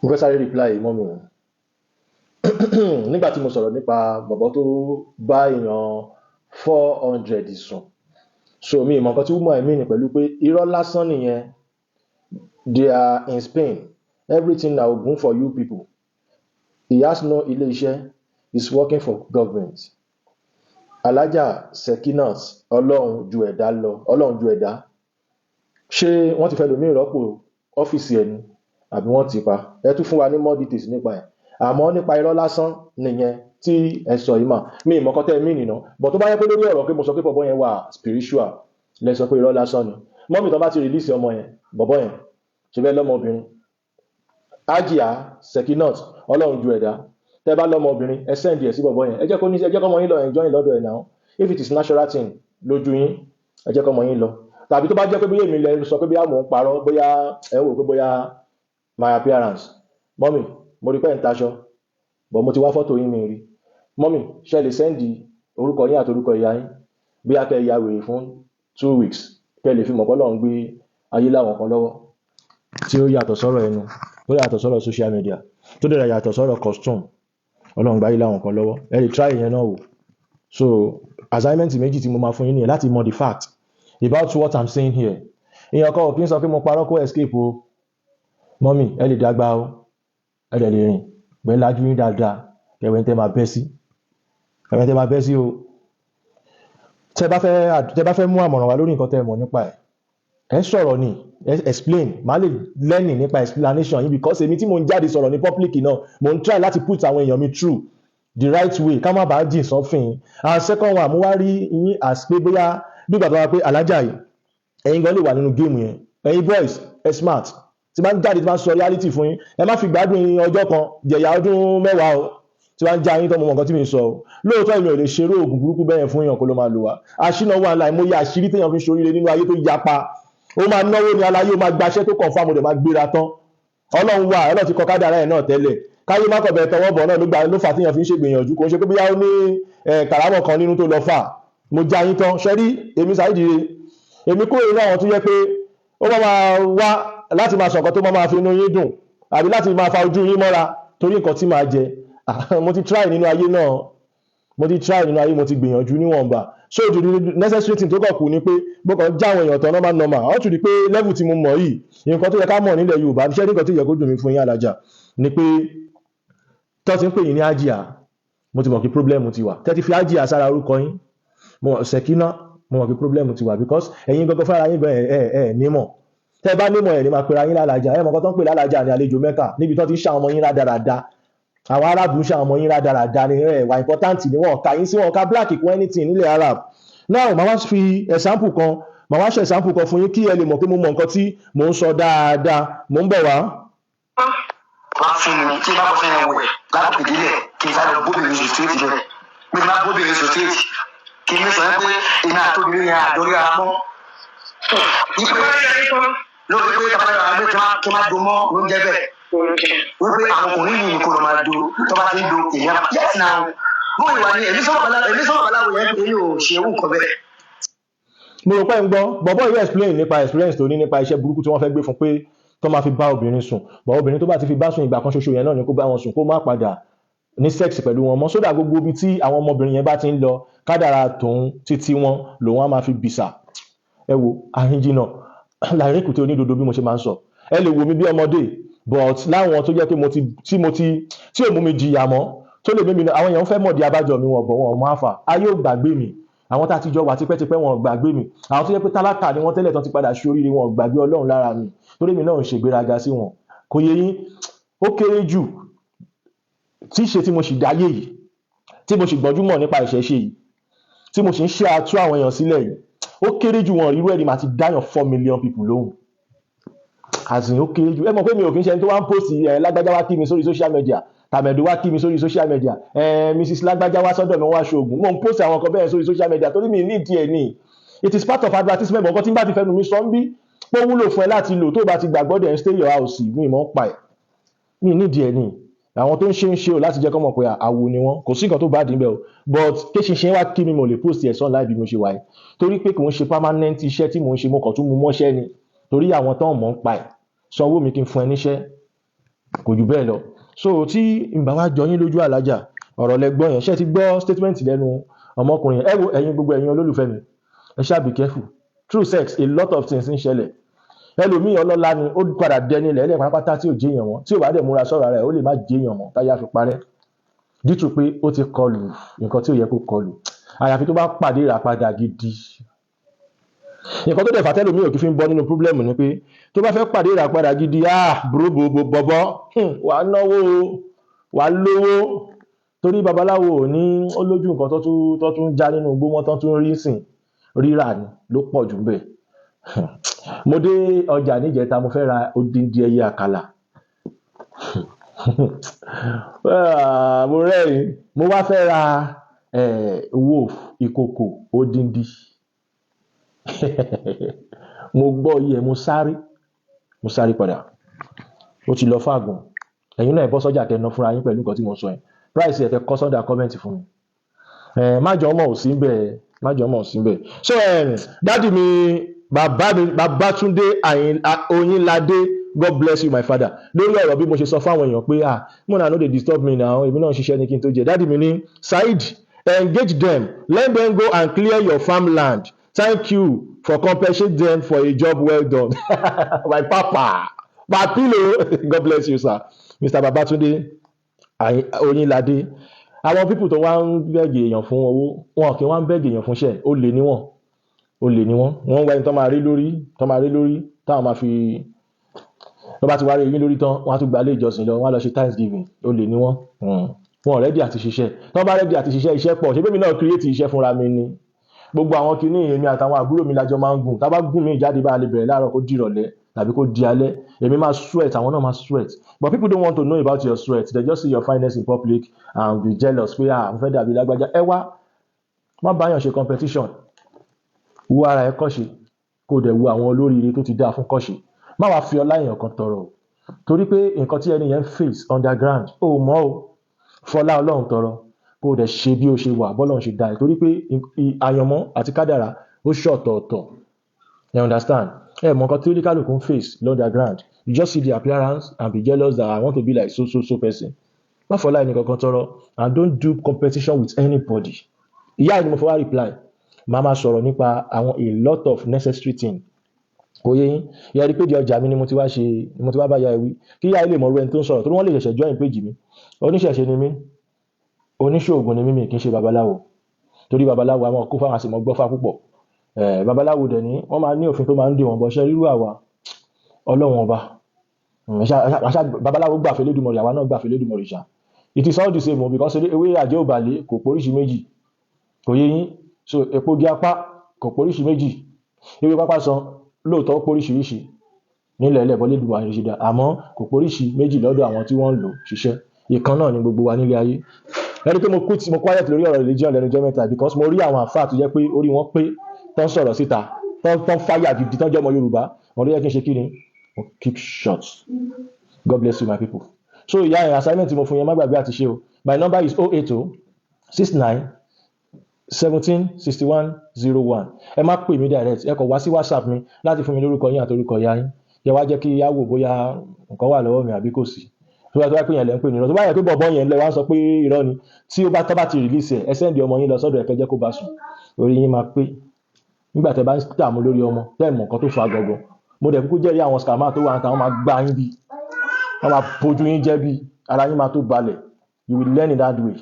Mo fẹ́ sáré reply mummy nígbà tí mo sọ̀rọ̀ nípa bọ̀bọ́ tó bá èèyàn 400 sùn. So mi ìmọ̀ nǹkan tí woman ẹ̀ mean pẹ̀lú pé irọ́ lásán nìyẹn. They are in Spain, everything na ogun for you people. He has no ilé iṣẹ́, he is working for government. Alhaja Sekinat, Ọlọ́run ju ẹ̀dá lọ, Ọlọ́run ju ẹ̀dá. Ṣé wọ́n ti fẹ́ lòmíì rọ́pò ọ́fíìsì ẹ̀ ni àbí wọ́n ti pa? Ẹ tún fún wa ní more details nípa ẹ̀. Àmọ́ nípa irọ́ lásán nìyẹn tí ẹ sọ yìí mà, mi ìmọ̀ kan tẹ́ ẹ mí nìna. But tó bá yẹ pé lórí ọ̀rọ̀ pé mo sọ pé bọ̀bọ́ yẹn wà spiritual, lẹ sọ pé irọ́ lásán ni, mummy, tó bá ti release ọmọ yẹn, bọ̀bọ́ yẹn, ṣe bẹ́ẹ̀ lọ́mọbìnrin, Ajia Sekinat, Ọlọ́run ju ẹ̀dá, tẹ́ bá lọ́mọbìnrin, ẹ send ẹ̀ sí bọ̀bọ́ yẹn. Ẹ jẹ́ kó ní, ẹ jẹ́ kọ́mọ yín lọ enjoy lọ́dọ̀ ẹ̀ náà. If it is natural thing lójú yín, ẹ jẹ́ kọ́mọ yín lọ. Tàbí tó bá jẹ́ pé bóyá èmi lẹ sọ pé bóyá mò ń parọ́, bóyá ẹ wò pé bóyá my appearance, mummy, mo rí pé ẹ̀ ń taṣọ but mo ti wá fọ́tò yín, mi rí. Mummy, ṣe lè send orúkọ yín àti orúkọ ìyá yín? Bóyá kẹ́ ẹ ya wèrè fún 2 weeks, kẹ́ ẹ lè fi mọ̀ pé Ọlọ́run gbé ayé láwọn kan lọ́wọ́ tí ó yàtọ̀ sọ́rọ̀ ẹnu, tó yàtọ̀ sọ́rọ̀ social media, tó dẹ̀ yàtọ̀ sọ́rọ̀ costume. Ọlọ́run gbé ayé láwọn kan lọ́wọ́, ẹ lè try ìyẹn náà wò. So assignment méjì tí mo máa fún yín nìyẹn láti mọ the fact about what I'm saying here. Èèyàn kan ò kí ń sọ pé mo parọ́ kó escape o. Mummy, ẹ lè dàgbà o, ẹ dẹ̀ lè rìn pẹ́ lájú yín dáadáa. Ẹ̀wẹ̀ tẹ́ máa bẹ́ sí, ẹ̀wẹ̀ tẹ́ máa bẹ́ sí o. Tẹ́ bá fẹ́ mú àmọ̀ràn wá lórí nǹkan tẹ́ mọ̀ nípa ẹ̀, ẹ sọ̀rọ̀ ni, ẹ explain, màá lè learning nípa explanation yìí, because èmi tí mo ń jáde sọ̀rọ̀ ní public náà, mo ń try láti put àwọn èèyàn mi through the right way, ká má bàa jìn sọ́fìn. And second one, mo wá rí yín as pé bóyá bí ìgbà tó wá pé alájà yìí, ẹ̀yin gan lè wà nínú game yẹn. Ẹ̀yin boys, ẹ smart. Tí bá ń jáde, tí bá ń sọ reality fún yín, ẹ má fi gbádùn ọjọ́ kan jẹ̀yà ọdún 10 o. Tí wọ́n ń já yín tó, mọ nǹkan tí mi sọ o. Lóòótọ́, èmi ò lè ṣeré oògùn burúkú bẹ́yẹn fún yàn kó ló máa lò wá. Àṣìnà wà láì mo yẹ àṣírí téèyàn fi ń ṣoríire nínú ayé tó yapa. Ó máa náwó ní aláyé, ó máa gbaṣẹ́ tó confirm, ó dẹ̀ máa gbéra tán. Ọlọ́run wà, Ọlọ́run ti kọ kádàrá ẹ̀ náà tẹ́lẹ̀. Káyé má kọ̀ bẹ̀ tọwọ́ bọ̀ náà ló gba ló fà téèyàn fi ń ṣègbìyànjú. Kò ń ṣe pé bóyá ó ní kàrámọ̀ kan nínú tó lọ fà. Mo já yín tán ṣẹ́rí. Èmi Saheed Ire, èmi kúrò nínú àwọn tó yẹ pé ó máa máa wá láti máa sọ̀kan tó máa máa fi inú yín dùn àbí láti máa fa ojú yín mọ́ra torí nǹkan tí màá jẹ. Mo ti try nínú ayé náà, mo ti try nínú ayé, mo ti gbìyànjú níwọ̀nba. So the necessary thing tó kàn kù ni pé mo kàn já àwọn èèyàn tán normal normal. Àwọn tún di pé level tí mo mọ̀ yìí, nǹkan tó yẹ ká mọ̀ nílẹ̀ Yorùbá iṣẹ́, nǹkan tó yẹ kó dùn mí fún yín, alájà, ni pé tó ti ń pè yín ní ájíà, mo ti mọ̀ kí problem ti wà. Tẹ́ ti fi ájíà sára orúkọ yín, mo Ṣèkínà, mo mọ̀ kí problem ti wà, because ẹ̀yin gangan fúnra yín gan ẹ̀ nímọ̀. Tẹ́ bá nímọ̀ ẹ̀ ní máa pera yín lálàjà. Ẹ̀ mọ̀ nǹkan tó ń pè lálàjà ní àlejò Mẹ́kà, níbi tó ti ń ṣe àwọn ọmọ yín rádaràda. Àwọn Arab ń ṣe àwọn ọmọ yín rádaràda ni. Ẹ̀ wà important ni wọ́n ka yín sí, wọn ká black kún anything nílẹ̀ Arab. Now, màá wá fi example kan, màá wá ṣe example kan fún yín kí ẹ lè mọ̀ pé mo mọ̀ nǹkan tí mò ń sọ dáadáa. Mò ń bọ̀ wá. Wá fún mi tí n bá bọ́ sẹ́yìn wẹ̀ látòkè délẹ̀, kí n sáré bóbìnrin sùn straight bẹ́ẹ̀. Bí n bá bóbìnrin sùn straight, kí n sọ pé èmi àtòbìnrin yẹn àjọrí ara mọ́ wípé lórí pé tabalẹ̀ àwọn ẹgbẹ́ kí n má do mọ́ ló ń jẹ́ bẹ́ẹ̀, wípé àwọn ọkùnrin yìí kò lọ máa do tó bá ti ń do èmi àmà. Yes now, bó ìwà ni èmi sọ̀rọ̀ babaláwo, èmi sọ̀rọ̀ babaláwo yẹn, èmi ò ṣe ewu nǹkan bẹ́ẹ̀. Mo rò pé ń gbọ́ bọ̀bọ́ yìí explain nípa experience tó ní nípa iṣẹ́ burúkú tí wọ́n fẹ́ gbé fún pé tó máa fi bá obìnrin sùn bọ̀. Obìnrin tó bá ti fi bá sùn, ìgbà kan ṣoṣo yẹn náà ni kó bá wọn sùn, kó má padà ní sex pẹ̀lú wọn mọ́, sódà gbogbo ibi tí àwọn ọmọbìnrin yẹn bá ti ń lọ, kádàrà tòun títí wọn lòun á máa fi bìsà. Ẹ wo àhín jìnnà láìrí kùtẹ́ onídodo. Bí mo ṣe máa ń sọ, ẹ lè wò mí bí ọmọdé, but láwọn tó jẹ́ pé mo ti tí mo ti tí ò mú mi jìyà mọ́, tó lè mímí, àwọn èèyàn fẹ́ mọ̀ di abájọ mi, wọn bọ̀ wọn mọ́ àfà. Ayé ò gbàgbé mi. Àwọn tá a ti jọ wà tipẹ́tipẹ́, wọn ò gbàgbé mi. Àwọn tó jẹ́ pé tálákà ni wọ́n tẹ́lẹ̀ tán ti padà ṣoríire, wọn ò gbàgbé Ọlọ́run lára mi, torí mi náà ń ṣègbéraga sí wọn. Kò yé yín? Ó kéré jù tí ṣe tí mo sì dáyé yìí, tí mo sì gbọ́njú mọ̀ nípa ìṣẹ̀ṣe yìí, tí mo sì ń ṣe àtú àwọn èèyàn sílẹ̀ yìí, ó kéré jù wọn irú ẹ̀ ni màá ti dáyàn 4 million people lóhùn. As in, ó kéré jù. Ẹ mọ̀ pé mi ò kí ń ṣe ẹni tó wá ń post ẹ, lágbájá wá kí mi sórí social media, tàmẹ̀dù wá kí mi sórí social media, ẹ Mrs lágbájá wá sọ́dọ̀ mi, wá ṣoògùn. Mo ń post àwọn kan bẹ́ẹ̀ sórí social media torí mi ní ìdí ẹ̀ ní. It is part of advertisement. Nǹkan tí n bá ti fẹnu mi sọ ń bí pé ó wúlò fún ẹ láti lò, tó o bá ti gbàgbọ́, dẹ̀ ń stay your house. Mi mọ̀ ń pa ẹ̀, mi nídìí ẹ̀ ní. Àwọn tó ń ṣe o láti jẹ́ kọ́ mọ̀ pé àwo ni wọ́n, kò sí nǹkan tó bá dín bẹ́ẹ̀ o. But kéṣinṣin wá kí mi, mo lè post ẹ̀ sọ́n láì bí mo ṣe wà yìí, torí pé kò ń ṣe permanent iṣẹ́ tí mò ń ṣe. Mo kàn tún mú mọ́ṣẹ́ ni, torí àwọn tó ń mọ̀ ń pa ẹ̀ sanwó mi kí n fún ẹ níṣẹ́. Kò jù bẹ́ẹ̀ lọ. So tí ìbá wa jọ yín lójú, alájà, ọ̀rọ̀ lẹ gbọ́ yẹn. Ṣé ti gbọ́ statement lẹ́nu ọmọkùnrin yẹn? Ẹ wo, ẹ̀yin, gbogbo ẹ̀yin olólùfẹ́ mi, ẹ ṣáà be careful. Through sex, a lot of things ń ṣẹlẹ̀. Ẹlòmíì, ọlọ́lá ni, ó padà dẹni ilẹ̀ ẹlẹ́ pátápátá tí ò jẹ́yàn mọ́. Tí ò bá dẹ̀ múra sọ̀rọ̀ rẹ̀, ó lè má jẹ́yàn mọ́ táyà fi parẹ́ dítù pé ó ti kọlù nǹkan tí ò yẹ kó kọlù, àyàfi tó bá pàdé ìràpadà gidi. Nǹkan tó dẹ̀ fà tẹ́lòmíì ò kí fi ń bọ́ nínú problem ni pé tó bá fẹ́ pàdé ìràpadà gidi, ah, bro, bọ̀bọ̀, wà á náwó o, wà á lówó, torí babaláwo ò ní ó lójú nǹkan tó tún já nínú igbó wọn tó tún rí sìn rírà ni ló pọ̀ jù bẹ́ẹ̀. Mo dé ọjà níjẹta, mo fẹ́ ra odindi ẹyẹ àkàlà. Ah, mo rẹ́rìn. Mo wá fẹ́ ra wolf, ìkòkò odindi. Mo gbọ́ iye, mo sáré padà, ó ti lọ fáàgùn. Ẹ̀yin náà, ẹ bọ́ sọ́jà, kẹ́ ná fúnra yín pẹ̀lú nǹkan tí mo sọ yẹn. Price ẹ̀, kẹ́ kọ sọ́dà comment fún mi. Májọ ọmọ ò sí ń bẹ̀, májọ ọmọ ò sí ń bẹ̀. So daddy mi, bàbá mi, Babátúndé Oyinládé, God bless you, my father. Lórí ọ̀rọ̀ bí mo ṣe sọ fáwọn èèyàn pé, "Ah, mo na no dey disturb me now, èmi náà ń ṣiṣẹ́ ní kí n tó jẹ." Daddy mi ní, "Saheed, engage them, let them go and clear your farmland. Thank you for compensate them for a job well done." My papa, papilo, God bless you, sir. Mr. Babatunde Oyinládé. Àwọn people tó wá ń beg èèyàn fún owó, wọn kì í wá ń beg èèyàn fún iṣẹ́. Ó lè níwọ̀n, ó lè ní wọ́n. Wọ́n ń wá ẹni tó máa rí lórí, tó máa rí lórí, táwọn máa fi tó bá ti wá rí yín lórí tán, wọ́n á tún gba ilé ìjọsìn lọ, wọ́n á lọ ṣe thanksgiving. Ó lè ní wọ́n. Wọn ready àti ṣiṣẹ́. Tó bá ready àti ṣiṣẹ́, iṣẹ́ pọ̀. Ṣé bẹ́ẹ̀ mi náà create iṣẹ́ fúnra mi ni? Gbogbo àwọn kinní, èmi àtàwọn àbúrò mi lájọ máa ń gùn. Tá bá gùn mí jáde, bá a lè bẹ̀rẹ̀ láàárọ̀ kó dìrọ̀lẹ́ tàbí kó di alẹ́. Èmi máa sweat, àwọn náà máa sweat, but people don't want to know about your sweat. They just see your fineness in public and be jealous pé, "Ah, mo fẹ́ dàbí lágbájá." Ẹ wá, má báyàn ṣe competition. Wo ara ẹ kọ́ṣe, kó dẹ̀ wo àwọn olóríire tó ti dáa fún kọ́ṣe. Má wàá fi ọlá èèyàn kan tọrọ o, torí pé nǹkan tí ẹni yẹn ń face underground, ó mọ̀ o. Fọlá Ọlọ́run tọrọ, kó o dẹ̀ ṣe bí ó ṣe wà, bọ́lọ́run ṣe dá ẹ, torí pé àyànmọ́ àti kádàrá ó ṣọ̀tọ̀ọ̀tọ̀. You understand? Ẹ mọ̀ nǹkan tí oníkálukú ń face underground. You just see the appearance and be jealous that, "I want to be like so so so person." Má fọlá ẹni kankan tọrọ and don't do competition with anybody. Ìyá ẹ ni mo fọwọ́ reply. Màá máa sọ̀rọ̀ nípa àwọn a lot of necessary thing. Kò yé yín? Ìyá rí pé di ọjà mi ni mo ti wá ṣe, ni mo ti wá bá ya ẹ wí, kí ìyá ilé mọ̀rú ẹni tó ń sọ̀rọ̀, torí wọ́n lè ṣẹ̀ṣẹ̀ join page mi. Oníṣẹ̀ṣe ni mí, oníṣòògùn ni mí, mi kì í ṣe babaláwo, torí babaláwo àwọn kó fáwọn àsìmọ́ gbọ́fà púpọ̀. Babaláwo dẹ̀ ní wọ́n máa ní òfin tó máa ń dè wọ́n bọ́ṣẹ́ rírú àwa. Ọlọ́run ọba, babaláwo gbà fẹ́ Elédùmarè, àwa náà gbà fẹ́ Elédùmarè ṣá. It is all the same o, because ewé àjẹ́ òbàlẹ̀ kò póríṣi méjì. Kò yé yín? So epo igi apá kò póríṣi méjì. Ewé pápá san lóòótọ́, ó póríṣiríṣi nílẹ̀ ẹlẹ́bọ̀ Elédùmarè ṣe dá, àmọ́ kò póríṣi méjì lọ́dọ̀ àwọn tí wọ́n ń lò ṣiṣẹ́. Ìkan náà ni gbogbo wa nílé ayé. Ẹni pé mo quit, mo quiet lórí ọ̀rọ̀ religion lẹ́nu ọjọ́ mẹ́ta because mo rí àwọn àfáà tó jẹ́ pé orí wọn pé, tán sọ̀rọ̀ síta, tán fáyà gidi, tán jẹ́ ọmọ Yorùbá. Wọn ló yẹ kí n ṣe kí ni, mo keep short. God bless you, my people. So ìyá yẹn, assignment tí mo fún yẹn, má gbàgbé àti ṣe o. My number is 080 69 17 61 01. Ẹ má pè mí direct, ẹ kàn wá sí WhatsApp mi láti fún mi lórúkọ yín àti orúkọ ìyá yín. Yẹ wá jẹ́ kí á wò bóyá nǹkan wà lọ́wọ́ mi àbí kò sí. Tó bá pè yẹn lẹ́ ń pè ní irọ́, tó bá yẹ pé bọ̀bọ́ yẹn lẹ wá ń sọ pé irọ́ ni, tí ó bá tọ́ bá ti release ẹ̀, ẹ send ọmọ yín lọ sọ́dọ̀ ẹ̀, kẹ́ jẹ́ kó bá sùn. Orí yín máa pé nígbà tẹ́ bá ń dààmú lórí ọmọ, tẹ́ ẹ̀ mọ̀ nǹkan tó fa gangan. Mo dẹ̀ kúkú jẹ́rìí àwọn scammer tó wà níta. Wọ́n máa gbá yín bí wọ́n máa bójú yín jẹ́, bí ara yín máa tó balẹ̀. You will learn in that way.